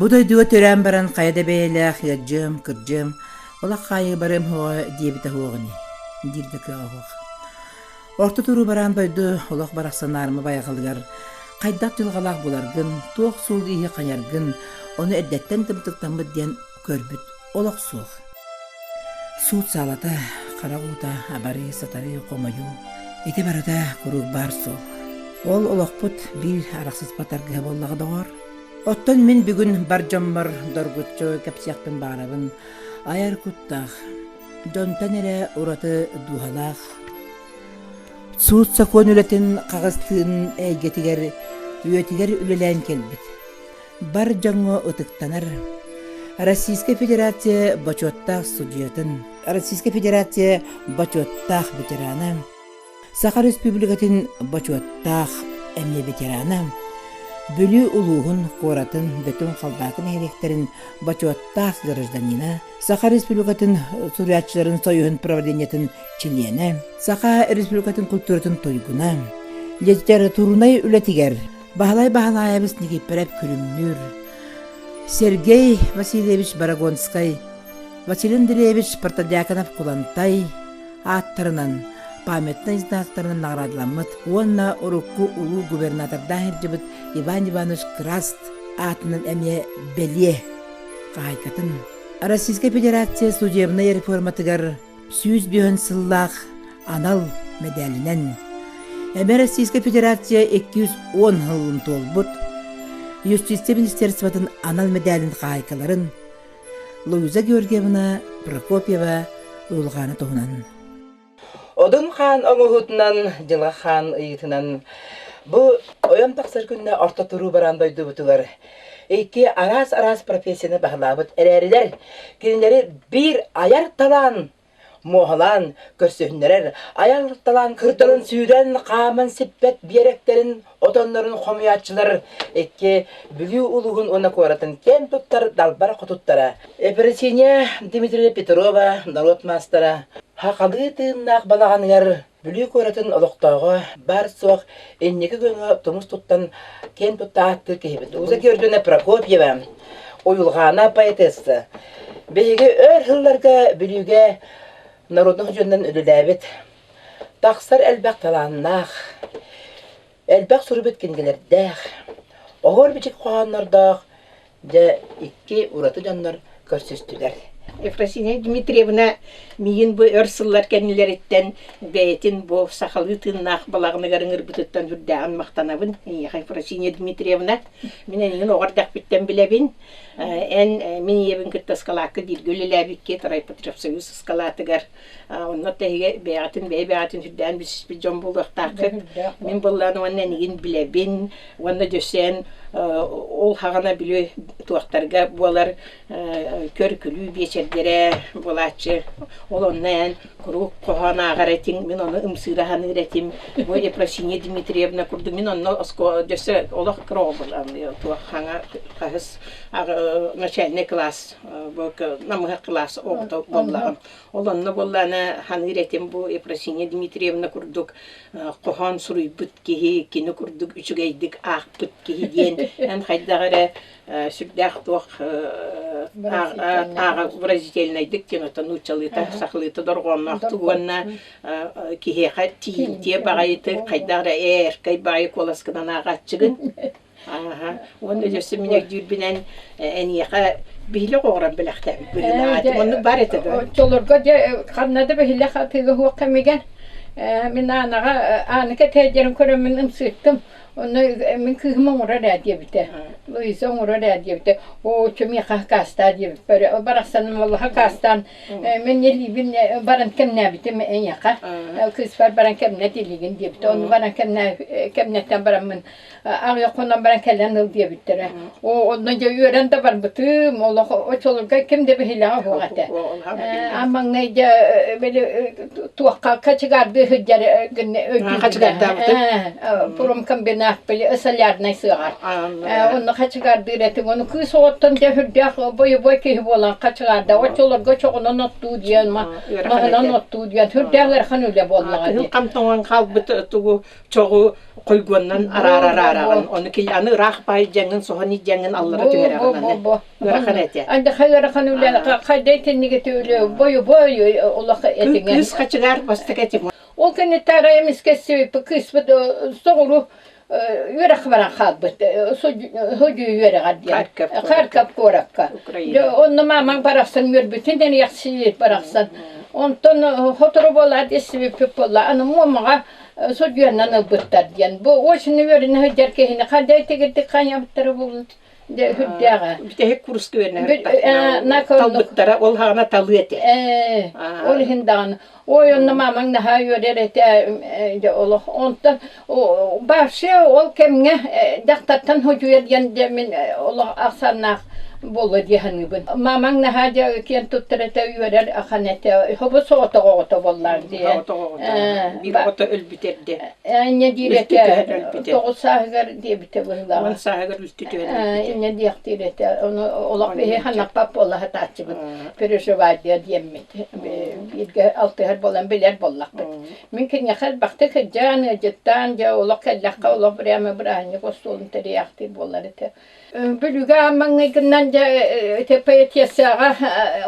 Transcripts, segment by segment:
Бу дойдуга төрөөн баран хайа да бэйэлээх ыалдьыам, кырдьыам, олох хаайыы барыам суоҕа диэбитэ суох ини, диир да кыаҕа суох. Орто туруу бараан дойду олох барахсан аарыма байҕалыгар хайдах дьылҕалаах буларгын, туох суол-ииһи хайаргын, ону эрдэттэн тымтыктаммыт диэн көрбүт олох суох. Суут саалата, харах уута, абарыы, сатарыы, хомойуу ити барыта куруук баар суол. Ол олохпут биир арахсыспат аргыһа буоллаҕа доҕоор. Оттон мин бүгүн бар дьоммор доргуччу кэпсиэхпин баҕарабын айар куттаах, дьонтон эрэ ураты дууһалаах, суут-сокуон үлэтин хаҕыстыын эйгэтигэр үйэтигэр үлэлээн кэлбит, бар дьоҥҥо ытыктанар Российскай Федерация бочуоттаах судьуйатын, Российскай Федерация бочуоттаах ветерана, Саха Республикатын бочуоттаах эмиэ ветерана, Бүлүү улууһун куоратын Бөтүҥ Халбаакы нэһилиэктэрин бочуоттаах гражданина, Саха Республикатын суруйааччыларын союһун правлениетын чилиэнэ, Саха Республикатын культуратын туйгуна, литературнай үлэтигэр Баһылай Баһылаайабыс Никиппэрэп Күлүмнүүр, Сергей Васильевич Барагонскай, Василий Андреевич Протодьяконов-Кулантай ааттарынан памятнай знактарынан наҕараадаламмыт уонна урукку улуу губернатордаах сылдьыбыт Иван Иванович Краст аатынан эмиэ бэлиэ хаһаайкатын Российскай Федерация судебнай реформатыгар 105 сыллаах анал мэдээлинэн Эмэ Российскай Федерация 210 сылын туолбут Юстиция министерствотын анал мэдээлин хаһаайкаларын Луиза Георгиевна Прокопьева уйулҕаана туһунан. Одун хаан оҥоһуутунан, дьылҕа хаан ыйыытынан бу ойон тахсар күннэ орто туруу бараан дойдубутугар икки араас-араас профессияны баһылаабыт эрээрилэр кинилэри биир айар талаан муоһалаан көрсүһүннэрэр, айар талаан кырдалын сүүрэн, хааман сиппэт биэрэктэрин, отоннорун хомуйааччылар икки Бүлүү улууһун уонна куоратын киэн туттар далбар хотуттара Ефросинья Дмитриевна Петрова норуот маастара хахалыы тыыннаах балаҕаныгар Бүлүү куоратын олохтооҕо баар-суох инники күөҥҥэ тумус туттан киэн тутта ааттыыр киһибит Луза Георгиевна Прокопьева, уйулҕаана поэтесса. Биһиги өр сылларга Бүлүүгэ народнай дьонунан үлэлээбит, тахсар элбэх талааннаах, элбэх суруйбут кинигэлэрдээх, оһуор-бичик хоһооннордоох Дьэ, икки ураты дьоннор көрсүстүлэр. Ефросинья Дмитриевна миигин бу өр сыллар кэннилэриттэн бэйэтин бу сахалыы тыыннаах балаҕаныгар ыҥырбытыттан үрдээҕин махтанабын. Эйиэхэ Ефросинья Дмитриевна, мин эйигин оҕо эрдэхпиттэн билэбин. Эн мин ийэбин кытта ыскалаакка бииргэ үлэлээбиккит райпотребсоюз ыскалаатыгар Онно тэһигэ бэйэҕитин бэйэ-бэйэҕитин сүрдээн билсиспит дьон буолуохтааххыт. Мин быллаан уонна энигин билэбин уонна дьөссөөн ол хаҕана били туохтарга буолар көр-күлүү биэчэрдэрэ буолааччы. Ол онно эн куруук хоһоон ааҕар этиҥ, мин ону ымсыыра саныыр этим. Бу Ефросинья Дмитриевна курдук мин онно дьөссө олох кыра оҕо туох хаҥа хаһыс начальный класс бу намыһах кылаас оҕото буоллаҕым. Ол онно буоллаҕына ханыыр этим бу Ефросинья Дмитриевна курдук хоһоон суруйбут киһи, кини курдук үчүгэйдик аахпыт киһи диэн эн хайдах эрэ сүрдээх туох ааҕа выразительнайдык диэн оттон нууччалыыта сахалыыта дорҕоонноохтук уонна киһиэхэ тиийимтиэ баҕайытык хайдах эрэ ээркэй баҕайы куоласкынан ааҕааччыгын. Ааһа. Уонна өссө мин өйдүүрбүнэн эниэхэ биһилэх оҕорон бэлэхтээбит быһыылаах. Оннук бар этэ дуо? Оччолорго дьэ ханна да биһилэх атыыга суох кэмигэр мин Аанаҕа Аана кэтэһэрдэрин көрөммүн ымсыыттым. Онно мин кыыһым оҥорор ээ диэбитэ. Луиза оҥорор ээ диэбитэ. Оо, чэ миэхэ хакаастаа диэбиппэр. Барахсаным олох хакаастаан Мен илиибин баран кэмнээбитим эйиэхэ. Кыыспар баран кэмнэт илиигин диэбитэ. Ону баран кэмнэттэн бараммын аҕыйах хонон баран кэлэн ыл диэбиттэрэ. Оо, онно дьэ үөрэн да барбытым. Олох очолорго ким да биһилэҕэ суох этэ. А маҥнай дьэ били туохха хачыгаардыы сылдьар гынна Хачыгаардаабытым. Промкомбинат. Комбинат солярнай сыаҕар. Онно хачыгаардыыр этиҥ. Ону кыыс оҕоттон дьэ үрдээх бойобуой киһи буолан хачыгаарда. Оччолорго чоҕунан оттуу диэн, маһынан оттуу диэн үрдээх ыарахан үлэ буоллаҕа Кыһыл дии. хам тоҥон хаалбыт тугу чоҕу хойгуоннан араара араараҕын. Ону аны ыраах баай дьаҥын соһон дьаҥын аллара түһэрэҕин аны. Ыарахан этэ. Анда ыарахан үлэ хайда итинниги үлэ бойобуой олох этиҥэн. Кыыс хачыгаар бастакы этим. Ол кэнниттэн арай эмискэ кыыспыт соҕуруу үөрэх баран хаалбыт Ходьуу үөрэҕэр диэн Харьков куоракка. Онно маамаҥ барахсан үөрбүтүн эриэхсийбит барахсан. Онтон сотору буолаат истибиппит буолла. Аны Муомаҕа судьуйанан ылбыттар диэн. Бу очень үөрэнэ сылдьар киһини ханна итигирдик хайабыттара буолун дьэ үрдээҕэ. Бүтэһик курска үөрэнэ талбыттара ол хаҕана талыы этэ. Ол иһин даҕаны Ой, онно маамаҥ наһаа үөрэр этэ дьэ олох. Онтон вообще ол кэмҥэ дьахтартан ходьуйар диэн дьэ мин олох ахсааннаах буолуо дии саныыбын. Маамаҥ наһаа дьэ киэн туттар этэ, үөрэр ахан этэ. Хобу соҕотох оҕото буоллаах дии. Соҕотох оҕото. Биир оҕото өлбүтэ эрдэ. Инньэ диир этэ. 9 сааһыгар диэбитэ быһыылааҕа. 10 сааһыгар үлтү түһэн өлбүтэ. Инньэ диэхтиир этэ. Ону олох биһи ханаппат буола сатааччыбыт. Переживание диэммит. Бииргэ алтыһар буолан билэр буоллахпыт. Мин киниэхэ элбэхтик сылдьан, ыалдьыттаан, дьэ олох кэллэххэ олох прямо бырааһынньык остуолун тэрийээхтиир буолар этэ. Бүлүүгэ аан маҥнайгынан дьэ ити поэтессаҕа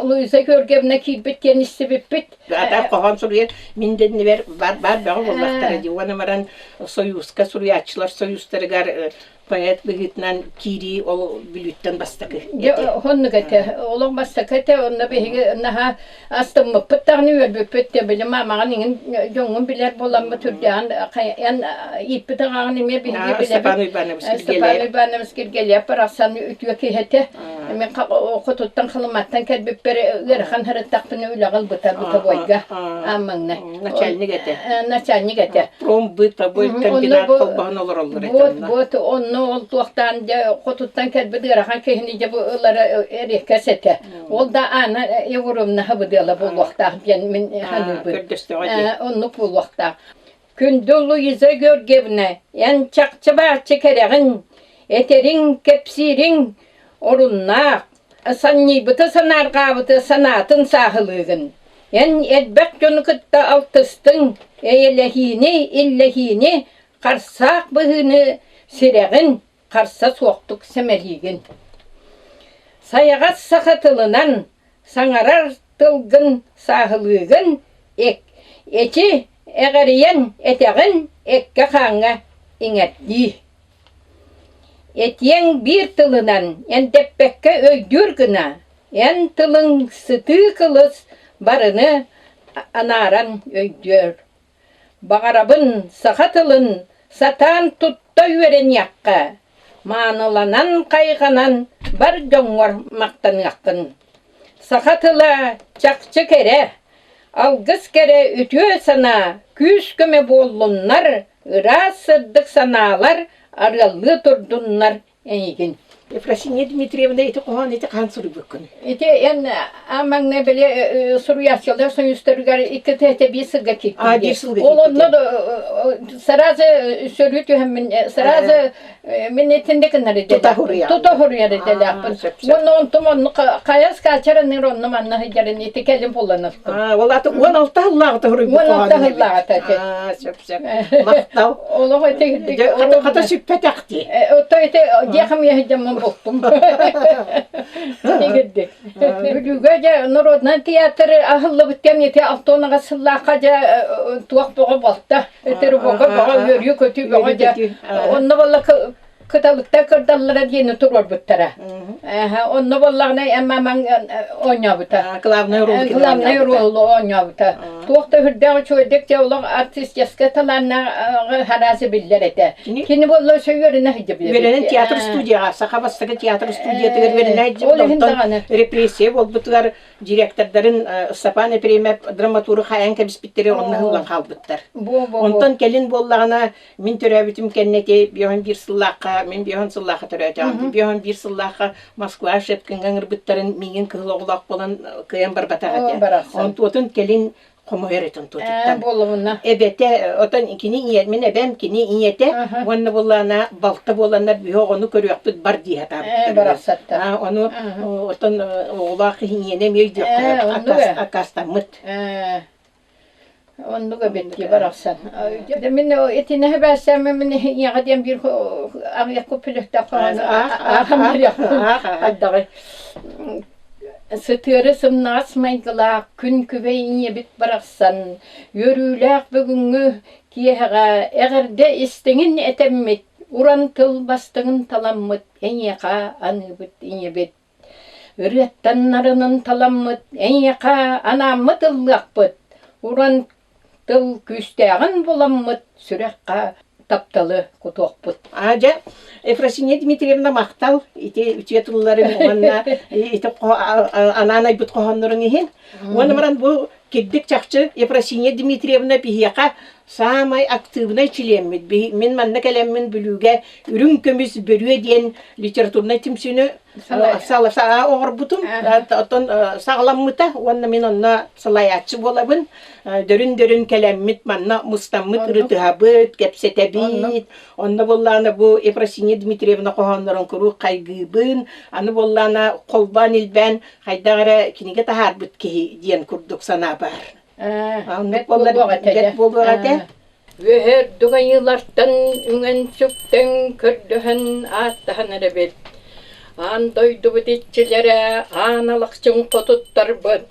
Луиза Георгиевна киирбит диэн истибиппит. Ата хоһоон суруйар мин дэннибэр бар бар бөҕө буоллахтара дии. Уонна баран Союзка суруйааччылар союзтарыгар поэт быһыытынан киирии ол Бүлүүттэн бастакы этэ. Оннук этэ. Олох бастакы этэ. Онно биһиги наһаа астыммыппыт даҕаны үөрбүппүт да били маамаҕын иҥин дьоҥҥун билэр буоламмыт үрдээҕин эн ииппит аҕаҕын эмиэ биһиги билэбит. Степан Иванович Степан Иванович Киргелиев барахсан үтүө киһи этэ. Мин хотуттан Халыматтан кэлбиппэр ыарахан сырыттахпына үлэҕэ ылбыта бытовойга ааммаҥна. Начальник этэ. Начальник этэ. Промбытовой комбинат холбоһон олороллор этэ. Вот, вот, онно ол туохтаан дьэ хотуттан кэлбит ыарахан киһини дьэ бу ылара эриэккэс этэ. Ол да Анна Егоровна хабыдыала буолуохтаах диэн мин саныыбын. Көрдөстөҕө дии. Оннук буолуохтаах. Күндү Луиза Георгиевна, эн чахчы-бааччы кэрэҕин, этэриҥ, кэпсиириҥ оруннаах, санньыйбыты санаарҕаабыты санаатын сааһылыыгын. Эн элбэх дьону кытта алтыстыҥ, эйэлэһиини, иллэһиини, харсаах быһыыны сирэҕин харса суохтук сэмэлиигин. Сайаҕас саха тылынан саҥарар тылгын сааһылыыгын, эчи эҕэрийэн этэҕин эккэ-хааҥҥа иҥэрдии. Этиэҥ биир тылынан эндэппэккэ өйдүүр гына, эн тылыҥ сытыы кылыс барыны анааран өйдүөр. Баҕарабын саха тылын сатаан тутта үөрэниэххэ, мааныланан хайҕанан бар дьоҥҥор махтаныаххын. Саха тыла чахчы кэрэ, алгыс кэрэ үтүө санаа күүс-көмө буоллуннар, ыраас сырдык санаалар арыаллыы турдуннар эйигин. Ефросинья Дмитриевна ити хоһоон ити хаһан суруйбуккун? Ити эн маҥнай били суруйааччылар союзтарыгар икки тыһыта биир сылга киирдим. А, биир сылга Ол онно сразу сөрүү түһэммин сразу мин итинник гынар Тута хуруйар. Тута хуруйар идэлээхпин. Уонна онтум онну хайа скачараныр онну манна сылдьарын ити кэлин булан ылтым. Ол аты 16 сыллааҕыта хуруйбут 16 сыллааҕыта ити. Сөп сөп. Махтал. Олох ити Хата сүппэтэх дии. Отто ити диэхим яһыдьаммын бултум. Тигирдик. Бүлүүгэ дьэ народнай театр аһыллыбыт кэм ити Алтонаҕа сыллаахха дьэ туох бөҕө буолта. Ити бөҕө бөҕө үөрүү-көтүү бөҕө дьэ. Онно буолла кыталыктар кырдаллара диэни туруорбуттара. Онно буоллаҕына эммамаҥ оонньообута. Главный роль Главный ролу оонньообута. Туох да үрдээх үчүгэйдик дьэ олох артистическай талааннаах хараасы биллэр этэ. Кини буолла өссө үөрэнэ сылдьыбыт. Үөрэнэн театр студияҕа, саха бастакы театр студиятыгар үөрэнэ сылдьыбыт. Онтон репрессия буолбутугар директордарын Степан Ефремов драматуру хайан кэбиспиттэрэ онно ыллан хаалбыттар. Онтон кэлин буоллаҕына Мин төрөөбүтүм кэннэ ити 51 сыллаахха, мин 50 сыллаахха төрөөтөҕүм. 51 сыллаахха Москва Шепкиҥҥа ыҥырбыттарын миигин кыһыл оҕолоох буолан кыайан барбатах этэ. Онтуотун кэлин хомойор этин туотуттан. Буолумуна. Эбэтэ, отон кини ийэ, мин эбэм кини ийэтэ уонна буоллаана балта буоланнар биһи оҕону көрүөхпүт бар дии сатаабыттар. Барахсаттар. Ону отон оҕолоох киһи ийэни эмиэ өйдүөххэ аккаастаммыт. Оннук эбит дии барахсан. Мин итинэһэ бээссээммин мин ийэҕэ диэн биир аҕыйах күппүлүхтээх хоһоону аахан биэриэхпин хайдаҕый. Сытыары сымнаҕас майгылаах күн күбэй ийэбит барахсан үөрүүлээх бүгүҥҥү киэһэҕэ эҕэрдэ истиҥин этэммит, уран тыл бастыҥын таламмыт эйиэхэ аныыбыт ийэбит. Ырыаттан нарынын таламмыт эйиэхэ анааммыт ыллыахпыт, уран тыл күүстээҕин буламмыт сүрэххэ тапталы кутуохпут. Аа дьэ, Ефросинья Дмитриевна махтал ити үтүө тылларын уонна ити анаан айбыт хоһоонноруҥ иһин. Уонна баран бу кирдик чахчы Ефросинья Дмитриевна биһиэхэ саамай актыыбынай чилиэммит. Мин манна кэлэммин Бүлүүгэ Үрүҥ көмүс бөрүө диэн литературнай түмсүүнү саҕа оҥорбутум. Оттон саҕаламмыта уонна мин онно салайааччы буолабын. Дөрүн-дөрүн кэлэммит манна мустаммыт ырытыһабыт, кэпсэтэбит. Онно буоллаана бу Ефросинья Дмитриевна хоһооннорун куруук хайгыыбын. Аны буоллаана холбоон илбээн хайдах эрэ кинигэ таһаарбыт киһи диэн курдук санаа баар. Бэт буолуох этэ. Үөһэ үрдүк айыылартан үҥэн-сүктэн көрдөһөн ааттаһан эрэбит. Аан дойдубут иччилэрэ аан алахчын хотуттарбыт.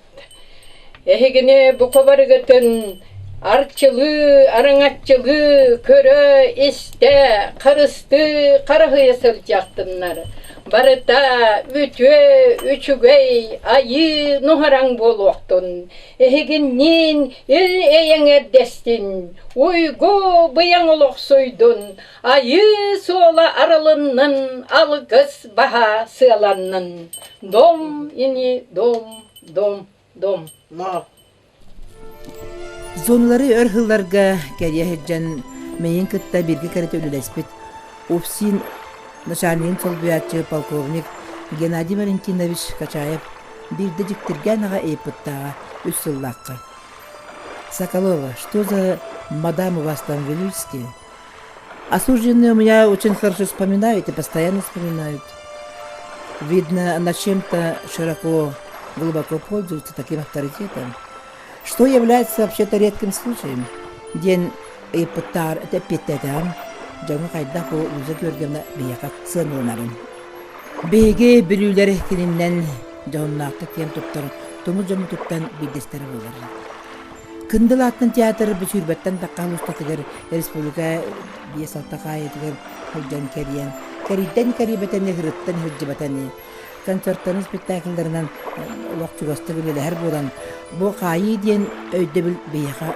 Эһигини бука барыгытын арчылыы, араҥаччылыы, көрө, истэ, харыстыы, хараһыйа сылдьахтыннар. Барыта үтүө, үчүгэй, айыы нуһараҥ буолуохтун. Эһигинниин ил эйэҥэрдэстин, уйгу быйаҥ олохсуйдун, айыы суола арылыннын, алгыс баһа сыаланнын. Дом ини дом, дом, дом. Но. Зоналары өр сылларга кэрийэ сылдьан миигин кытта бииргэ кэрэтэ үлэлэспит УФСИН начальнигын солбуйааччы полковник Геннадий Валентинович Качаев биирдэ дьиктиргээн аҕа ыйыппыттааҕа үс сыллаахха. Соколова, что за мадам у вас там Вилюйские? Осужденные у меня очень хорошо вспоминают и постоянно вспоминают. Видно, она чем-то широко, глубоко пользуется таким авторитетом, что является вообще-то редким случаем. Диэн ыйыппыттаар эппиэттэтэҕим, дьоҥҥо хайдах бу Луза Георгиевна биһиэхэ сыаналанарын. Биһиги бүлүүлэр кининэн дьоһуннаахтык киэн туттар тумус дьоммутуттан биирдэстэрэ буолар. Кындыл ааттан театр бу сүүрбэттэн тахха устатыгар республика биэс-алта хаайытыгар сылдьан кэрийэн, кэрийдэн кэрийбэтэни, ырыттан сылдьыбатаны, концертарын, спектакльларынан олох чугастык үлэлэһэр буолан, бу хаайыы диэн өйдөбүл биһиэхэ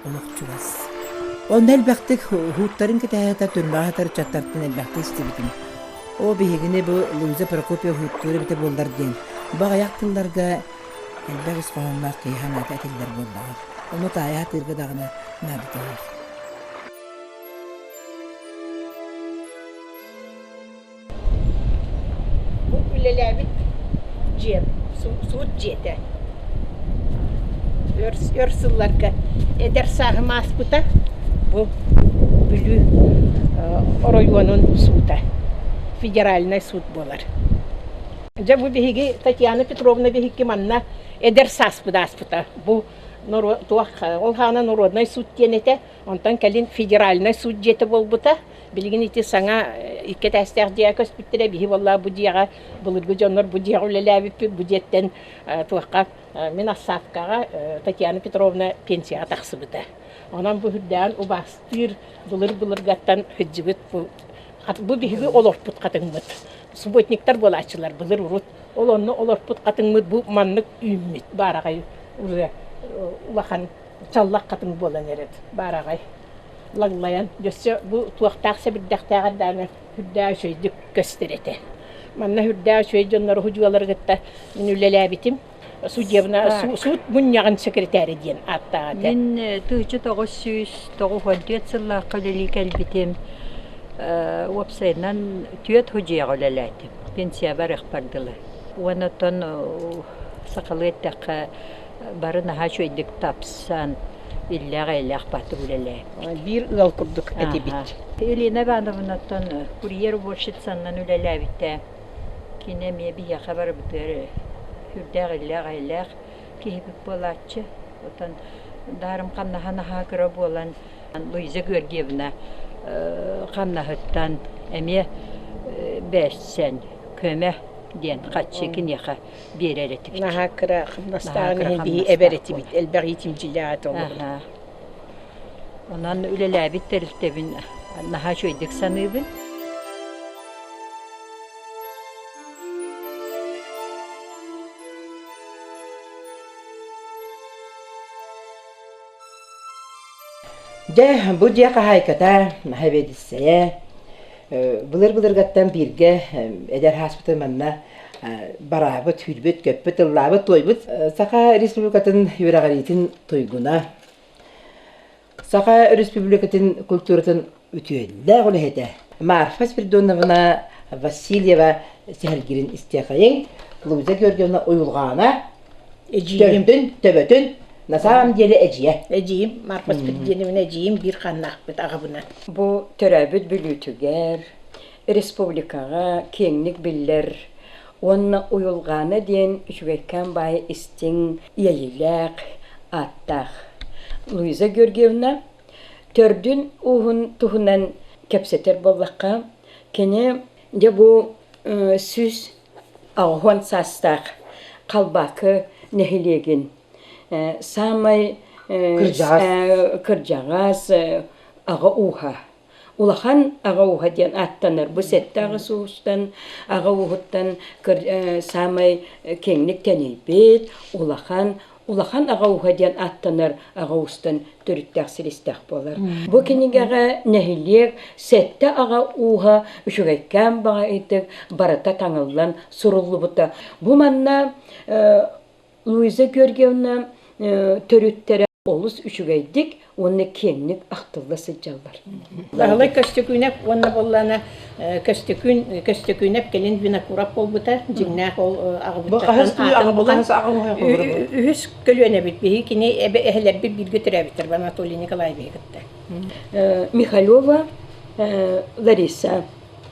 олох чугас. Онно элбэхтик уһууттарын кэтэһэ түрмэҕэ сытар ыччаттартан элбэхтик истибитим. Оо, биһигини бу Луиза Прокопьева уһууттуур эбитэ буоллар диэн, бу аҕыйах тылларга элбэх ис хоһоонноох киһи санаата этиллэр буоллаҕа. Ону таайа сатыырга даҕаны наадата суох. Бу үлэлээбит дьиэм, суут дьиэтэ. Өр, өр сылларга эдэр сааһым ааспыта. Бу Бүлүү оройуонун суута, федеральнай суут буолар. Дьэ бу биһиги Татьяна Петровна биһикки манна эдэр сааспыт ааспыта. Бу туох ол хаана народнай суут диэн этэ. Онтон кэлин федеральнай суут дьиэтэ буолбута. Билигин ити саҥа икки этээстээх дьиэҕэ көспүттэрэ. Биһи буоллаа бу дьиэҕэ былыргы дьоннор бу дьиэҕэ үлэлээбиппит. Бу дьиэттэн туохха мин отставкаҕа Татьяна Петровна пенсияҕа тахсыбыта. Онон бу үрдээн убаастыыр былыр-былыргаттан сылдьыбыт бу бу биһиги олорпут хатыҥмыт. Субботниктар буолааччылар былыр урут. Ол онно олорпут хатыҥмыт бу маннык үүммүт баараҕай уже улахан чаллах хатыҥ буолан эрэр баараҕай лаглайан өссө бу туохтаах сэбирдэхтээҕэр даҕаны үрдээх үчүгэйдик көстөр этэ. Манна үрдээх үчүгэй дьоннору судьуйалары кытта мин үлэлээбитим. Судебная суут мунньаҕын секретарэ диэн ааттаах этэ. Мин 1994 сыллаахха үлэлии кэлбитим. Уопсайынан түөрт судьуйаҕа үлэлээтим. Пенсияба барыахпар дылы. Уонна оттон сахалыы эттэххэ. Бары наһаа үчүгэйдик тапсан, иллээх-эйэлээх бааттык үлэлээбит. Биир ыал курдук этибит. Елена Ивановнаттан курьер уборщицаннан үлэлээбитэ. Кини эмиэ биһиэхэ барыбытыгар сүрдээх иллээх-эйэлээх киһибит буолааччы. Оттон даарым хамнаһа наһаа кыра буолан Луиза Георгиевна хамнаһыттан эмиэ бэрсэн көмө диэн хаччы киниэхэ биэрэр этибит. Наһаа кыра хамнастааҕын иһин биһи эбэр этибит, элбэх иитимдьилээх этэ олоҕун. Онон үлэлээбит тэрилтэбин наһаа үчүгэйдик саныыбын. Дьэ, бу дьиэ хаһаайката, сэбиэдиссэйэ, былыр-былыргаттан бииргэ эдэр ааспытын манна бараабыт, сүүрбүт-көппүт, ыллаабыт-туойбут Саха Республикатын үөрэҕириитин туйгуна, Саха Республикатын культуратын үтүөлээх үлэһитэ Марфа Спиридоновна Васильева сэһэргиирин истиэхэйиҥ, Луиза Георгиевна Уйулҕаана Эдьиийим. Төрдүн, төбөтүн, на самом деле эдьиийэ. Эдьиийим, Марфа Спиридоновна эдьиийим биир хааннаахпыт аҕабынан. Бу төрөөбүт Бүлүүтүгэр, республикаҕа киэҥник биллэр уонна Уйулҕаана диэн үчүгэйкээн баай истиҥ иэйиилээх ааттаах. Луиза Георгиевна төрдүн ууһун туһунан кэпсэтэр буоллахха, кини дьэ бу 180 саастаах Халбаакы нэһилиэгин саамай кырдьаҕас аҕа ууһа улахан аҕа ууһа диэн ааттанар. Бу сэттэ аҕыс уустан аҕа ууһуттан саамай киэҥник тэнийбит улахан улахан аҕа ууһа диэн ааттанар аҕа уустан төрүттээх силистээх буолар. Бу кинигэҕэ нэһилиэк сэттэ аҕа ууһа үчүгэйкээн баҕайытык барыта таҥыллан суруллубута. Бу манна Луиза Георгиевна төрүттэрэ олус үчүгэйдик уонна киэҥник ахтылла сылдьаллар. Баһылай Көстөкүүнэп уонна буоллаана Көстөкүүн Көстөкүүнэп кэлин Винокуров буолбута. Дьиҥнээх ол аҕабыттан аатын булан үһүс көлүөнэбит биһи кини эбэ эһэлэрбит бииргэ төрөөбүттэр Анатолий Николаевиһы кытта. Михалева Лариса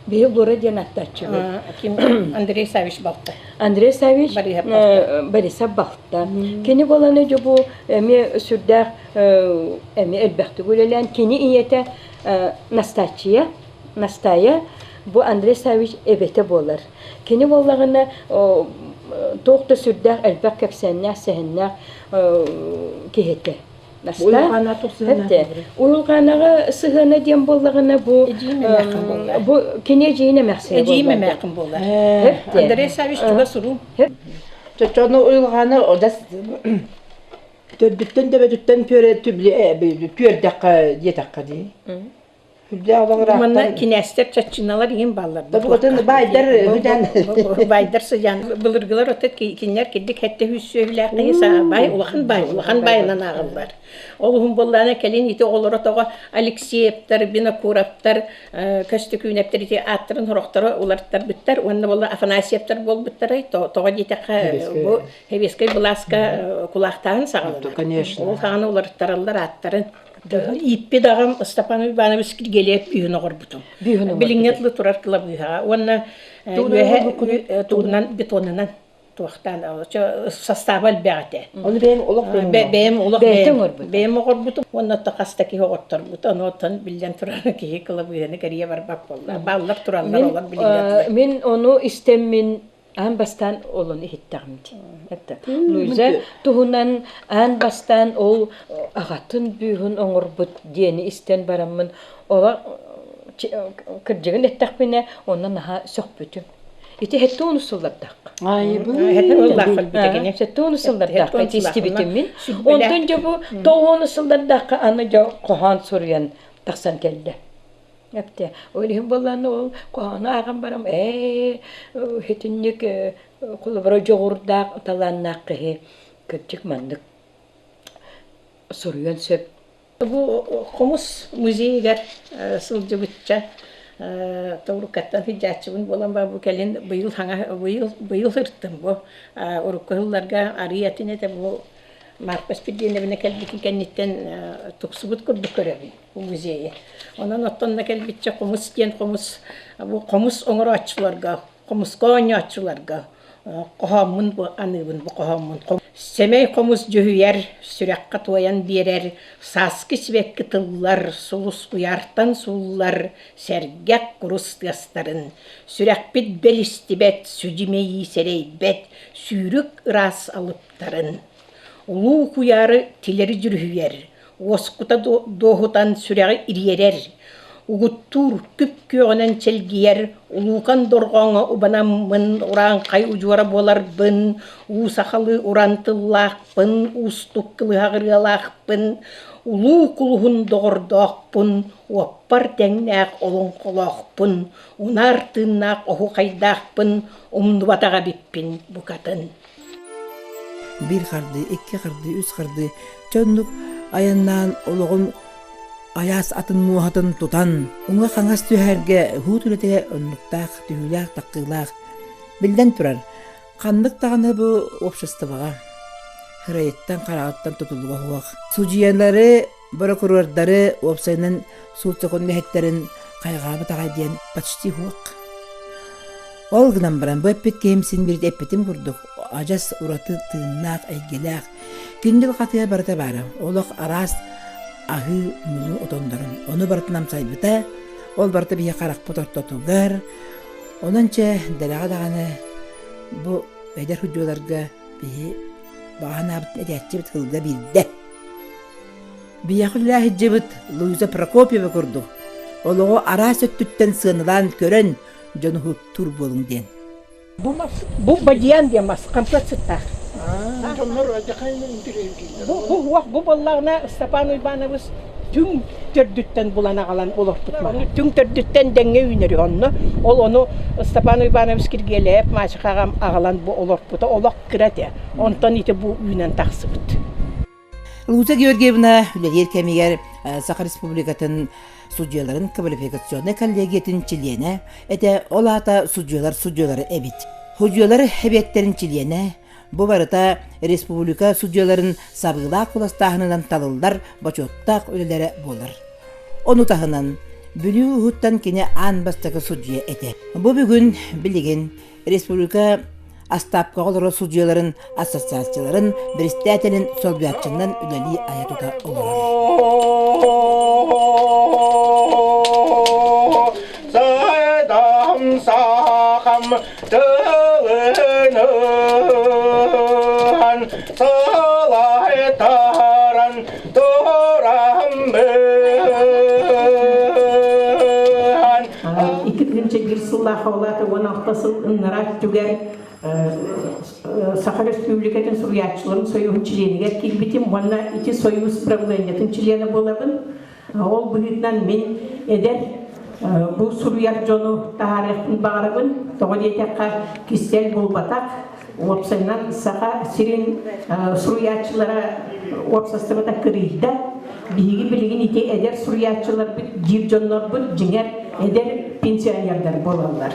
Биһи Лора диэн аттааччыбыт. Ким Андрей Савич балта. Андрей Савич Борисов балта. Кини буоланы дьэ бу эмиэ сүрдээх эмиэ элбэхтик үлэлээн кини ийэтэ Настааччыйа Настая бу Андрей Савич эбэтэ буолар. Кини буоллаҕына туох да сүрдээх элбэх кэпсээннээх, сэһэннээх киһи этэ. Уйулҕанаҕа сыһыана диэн буоллаҕына бу бу кини эдьиийин эмээхсинэ Эдьиийим эмээхин буолар. Андрей Савич чугас уруу. Чочону уйулҕаны одас төрдүттэн төбөтүттэн түөрдэххэ диэтэххэ дии. Манна кинээстэр чаччыналар иһин бааллар. Баайдар Баайдар сыдьаан былыргылар ото кинилэр кирдик хэттэ үс сүөһүлээх киһи баай улахан баай улахан баайынан ааҕыллар. Ол уһун буоллаана кэлин ити оҕолоро тоҕо Алексеевтар, Винокуровтар, Көстөкүүнэптэр ити ааттарын сорохторо уларыттарбыттар уонна буолла Афанасьевтар буолбуттарай тоҕо диэтэххэ бу Сэбиэскэй былааска кулаахтааһын саҕаланар. Ол саҕана уларыттараллар ааттарын. Ииппит аҕам Степан Иванович Киргиэлэйэп бүүһүн оҕорбутум. Билиҥҥи тылы турар кылабыыһаҕа уонна үөһэ тугунан бетонунан туохтаан састааба элбэх этэ. Ону бэйэм олох бэйэм олох бэйэм оҕорбутум уонна хас да киһи оҕотторбут. Ону оттон биллэн турар киһи кылабыыһаны кэрийэ барбат буолла. Бааллар тураллар олор билиҥҥи Мин ону истэммин Аан бастаан олун иһиттэҕим дии. Это Луиза туһунан аан бастаан ол аҕатын бүүһүн оҥорбут диэни истэн бараммын ола кырдьыгын эттэхпинэ онно наһаа сөхпүтүм. Ити хэттэ уну сыллардаахха. Сэттэ уну сыллардаахха ити истибитим мин. Онтон дьэ бу тоҕуону сыллардаахха аны дьэ хоһоон суруйан тахсан кэллэ. Эптэ, ол иһин буоллаҕына ол хоһоону ааҕан баран ээ итинник холобура дьоҕурдаах, талааннаах киһи кырдьык маннык суруйуон сөп. Бу хомус музейыгар сылдьыбычча тобуруккаттан сылдьааччыбын буолан ба бу кэлин быйыл хаҥа быйыл быйыл сырыттым бу урукку сылларга арыый атын этэ бу. Марпа Спирдиновна кэлбитин кэнниттэн тупсубут курдук көрөбүн бу музейы. Онон оттон да кэлбиччэ хомус диэн хомус бу хомус оҥорооччуларга, хомуска оонньооччуларга хоһооммун бу аныыбын бу хоһооммун. Сэмэй хомус дьүһүйэр, сүрэххэ туойан биэрэр, сааскы сибэкки тыллар, сулус куйаартан сууллар, сэргэх курус тыастарын, сүрэхпит бэлистибэт, сүдьүмэйии сэрэйбэт, сүүрүк ыраас алыптарын. Улуу куйаары тилэри дьүрүһүйэр, уоскута дуоһутан сүрэҕи ириэрэр, угуттуур күп-күөҕүнэн чэлгийэр, улуукан дорҕооҥҥо убанаммын, урааҥхай удьуора буоларбын, уу сахалыы уран тыллаахпын, уустук кылыһах ырыалаахпын, улуу кулуһун доҕордоохпун, уоппар тэҥнээх олоҥхолоохпун, унаар тыыннаах оһуохайдаахпын, умнубатах эбиппин букатын. Биир хардыы, икки хардыы, үс хардыы чэ оннук айаннаан олоҕун айаас атын муоһатын тутан уҥа-хаҥас түһэргэ уһуут үлэтигэр оннуктаах түһүүлээх-таххыылаах биллэн турар ханнык даҕаны бу обществоҕа сырайыттан-хараҕыттан тутулуга суох судьуйалары борокуруордары уопсайынан суут сокуон үлэһиттэрин хайҕаабыт аҕай диэн почти суох. Ол гынан баран бу эппит киһим син биир эппитим курдук адьас ураты тыыннаах, эйгэлээх. Киндил хатыа барыта баара. Олох араас аһыы муҥу отоннорун. Ону барытын амсайбыта. Ол барыта биһи харахпыт ортотугар. Онон чэ, дэлэҕэ даҕаны бу эдэр худьуоларга биһи баҕа санаабытын этээччибит сылга биирдэ. Биһиэхэ үлэлээх сылдьыбыт Луиза Прокопьева курдук олоҕу араас өттүттэн сыаналаан көрөн дьону уһуктуур буолуҥ диэн. Бу мас, бу бадьян диэн мас, хампыат сыттаах. Дьоннор алдьархайынан интириэһиргииллэр. Бу бу уох бу буоллаҕына Степан Уйбанович түҥ төрдүттэн булан аҕалан олорпут маһа. Түҥ төрдүттэн дэҥҥэ үүнэр онно. Ол ону Степан Уйбанович Киргиэлэйэп Маачыхаҕа аҕалан бу олорпута олох кыра этэ. Онтон ити бу үүнэн тахсыбыт. Луиза Георгиевна үлэлиир кэмигэр Саха Республикатын судьуйаларын квалификационнай коллегиятын чилиэнэ этэ, ол аата судьуйалар судьуйалара эбит. Судьуйалар эбиэттэрин чилиэнэ бу барыта республика судьуйаларын сабыылаах куластааһынынан талыллар бочуоттаах үлэлэрэ буолар. Ону таһынан Бүлүү уһуттан кини аан бастакы судьуйа этэ. Бу бүгүн билигин республика астаапкаҕа олорор судьуйаларын ассоциацияларын председателин солбуйааччынан үлэлии айа тута олорор. Сайдам сахам тылынан салайтаран тураммын 2001 сыллаах олата 16 сыл ыннараа өттүгэр Саха Республикатын суруйааччыларын союһун чилиэнигэр киирбитим уонна ити союз правлениетын чилиэнэ буолабын. Ол быһыытынан мин эдэр бу суруйар дьону таһаарыахпын баҕарабын. Тоҕо диэтэххэ, кистэл буолбатах. Уопсайынан Саха сирин суруйааччылара уопсастыбата кырыйда. Биһиги билигин ити эдэр суруйааччыларбыт диир дьоннорбут дьиҥэр эдэр пенсионердар буолаллар.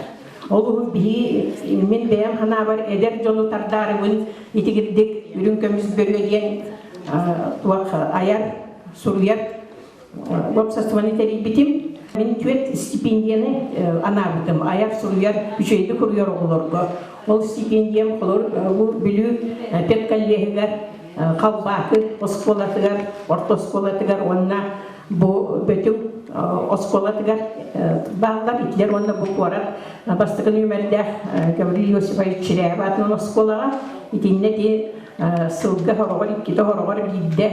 Ол уһун биһиги мин бэйэм санаабар эдэр дьону тардаарыбын итигирдик үрүҥ көмүс бөрүө диэн туох айар, суруйар уопсастыбаны тэрийбитим. Мин түөрт стипендияны анаабытым. Айар, суруйар, үчүгэйдик суруйар оҕолорго. Ол стипендиям холор бу Бүлүү педколлеһыгар Халбаакы оскуолатыгар, орто оскуолатыгар уонна бу Бөтүҥ оскуолатыгар бааллар. Итилэр уонна бу куорат бастакы нүөмэрдээх Гаврил Иосифович Чиряев аатынан оскуолаҕа. Итиннэ ити сылга хороҕор иккитэ хороҕор биирдэ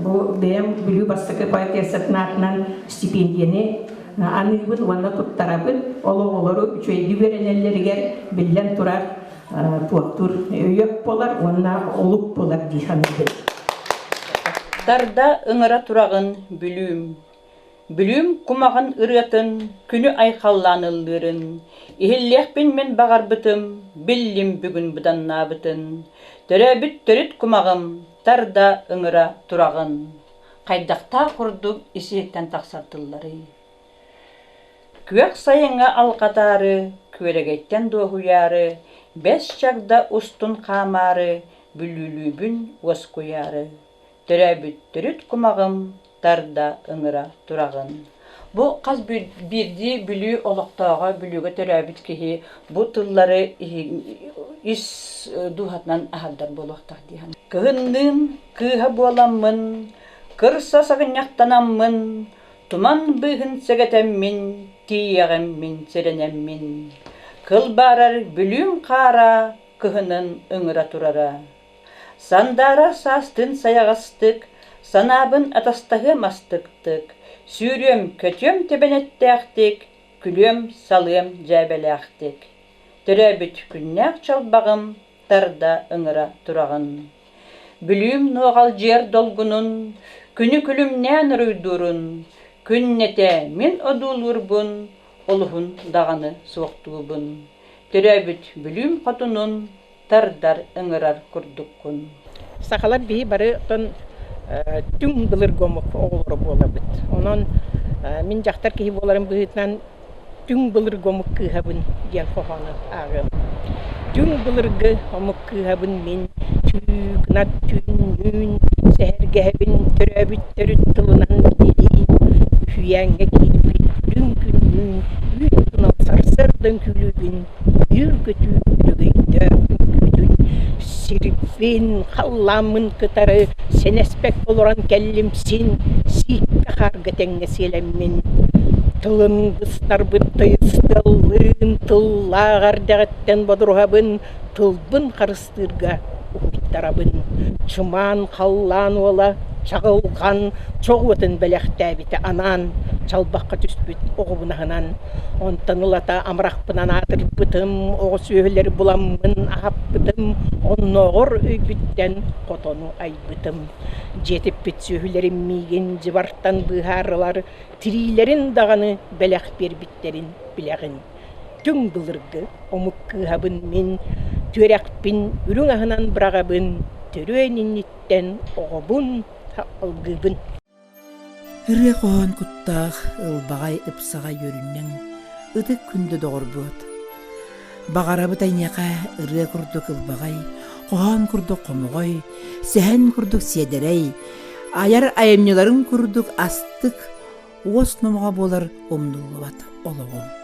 бу бэйэм Бүлүү бастакы поэтессатын аатынан стипендияны аныыбын уонна туттарабын. Ол оҕолору үчүгэйдик үөрэнэллэригэр биллэн турар туохтуур өйөк буолар уонна олук буолар дии саныыбын. Тарда ыҥыра тураҕын Бүлүүм. Бүлүүм кумаҕын ырыатын күнү айхаллаан ыллыырын, иһиллиэхпин мин баҕарбытым, биллим бүгүн быданнаабытын. Төрөөбүт төрүт кумаҕым тарда ыҥыра тураҕын. Хайдахтаах курдук ис-иһиттэн тахсар тылларый? Күөх сайыҥҥа алҕатаары, күөрэгэйтэн дуоһуйаары, бэс чагда устун хаамаары, Бүлүүлүүбүн уоскуйаары, Төрөөбүт төрүт кумаҕым тарда ыҥыра тураҕын. Бу хас биирдии Бүлүү олохтооҕо Бүлүүгэ төрөөбүт киһи бу тыллары ис дууһатынан аһардар буолуохтаах дии саныыбын. Кыһынныын кыыһа буоламмын, кырса саҕынньахтанаммын, туман быыһын сэгэтэммин, тиийэҕим мин сэрэнэммин. Кылбаарар Бүлүүм хаара кыһынын ыҥыра турара. Сандаарар саастыын сайаҕастык, санаабын атастаһыам астыктык, сүүрүөм, көтүөм тэбэнэттээхтик, күлүөм-салыам дьээбэлээхтик. Төрөөбүт күннээх чалбаҕым тарда ыҥыра тураҕын. Бүлүүм нуоҕалдьыйар долгунун, күнү күлүмнээн уруйдуурун, күннэтэ мин одуулуурбун, олуһун даҕаны суохтуубун. Төрөөбүт Бүлүүм хотунун тардар, ыҥырар курдуккун. Сахалар биһи бары оттон түҥ былыргы омук оҕолоро буолабыт. Онон мин дьахтар киһи буоларым быһыытынан түҥ былыргы омук кыыһабын диэн хоһоону ааҕыам. Түҥ былыргы омук кыыһабын мин түүкнат түүннүүн сэһэргэһэбин төрөөбүт төрүт тылынан билиин үһүйээҥҥэ киирбит үрүҥ күннүүн үүт тунал сарсыарда үҥкүүлүүбүн үөр-көтүү өрөгөйдөөх үҥкүүтүн сирбин, халлааммын кытары сэнэспэккэ олорон кэллим син сииккэ хаарга тэҥҥэ сиэлэммин тылын быстарбыт тыйысталлыын тыллаах эрдэҕиттэн бодоруһабын тылбын харыстыырга уһуйтарабын чымаан халлаан уола чаҕылҕан чоҕ уотун бэлэхтээбитэ анаан чалбахха түспүт оҕобун аһынан онтон ылата амарахпынан аатырбытым оҕо сүөһүлэри буламмын аһаппытым оннооҕор өйбүттэн хотону айбытым дьиэтиппит сүөһүлэрим миигин дьыбартан быыһаарылар тириилэрин даҕаны бэлэх биэрбиттэрин билэҕин Түҥ былыргы омук кыыһабын мин, түөрэхпин үрүҥ аһынан быраҕабын, төрүөн инниттэн оҕобун алгыыбын. Ырыа хоһоон куттаах, ылбаҕай ыпсаҕай үөрүнньэҥ, ытык күндү доҕорбуот. Баҕарабыт эйиэхэ ырыа курдук ылбаҕай, хоһоон курдук хомоҕой, сэһэн курдук сиэдэрэй, айар айымньыларын курдук астык, уос номоҕо буолар умнуллубат олоҕу.